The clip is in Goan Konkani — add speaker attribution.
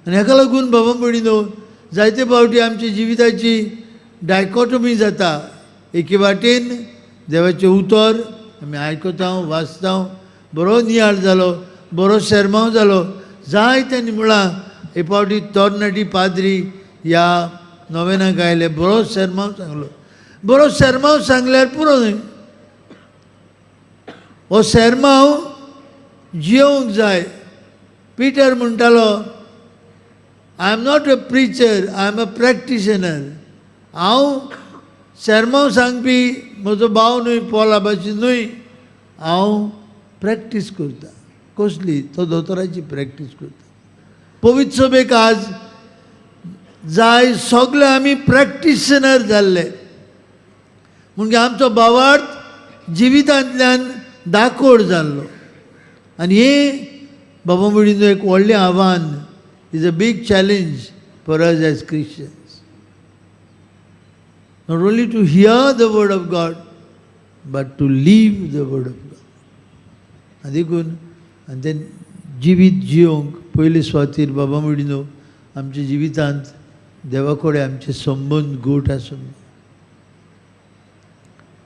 Speaker 1: आनी हाका लागून बाबा भयणीनो, जायते फावटी आमच्या जिविताची डायकॉटमी जाता. एके वाटेन देवाचें उतर आमी आयकता, वाचता, बरो नियाळ जालो, बरो शेरमांव जालो. जायत्या निमळां एक फावटी तरणाटी पाद्री ह्या नोवेनाक आयले, बरो शेरमांव सांगलो. बरो शेरमांव सांगल्यार पुरो न्हय, हो शेरमांव जियोवंक जाय. पिटर म्हणटालो, "I am not a preacher, I am a practitioner." हांव शेरमांव सांगपी म्हजो भाव न्हय, पोला भाशेन न्हय. हांव प्रॅक्टीस करता. कसली? तो दोतोराची प्रॅक्टीस करता. पवित्र सभेक आज जाय सगळे आमी प्रॅक्टिशनर जाल्ले, म्हणजे आमचो भावार्थ जिवितांतल्यान दाकोड जाल्लो. आनी हें बाबा भयणीनो एक व्हडलें आव्हान, is a big challenge for us as Christians, not only to hear the word of God but to live the word of God. आनी देखून आनी तें जिवीत जियोवंक पयले सुवातेर, बाबा भयणीनो, आमच्या जिवितांत देवा कडेन आमचे संबंद घट आसूंक.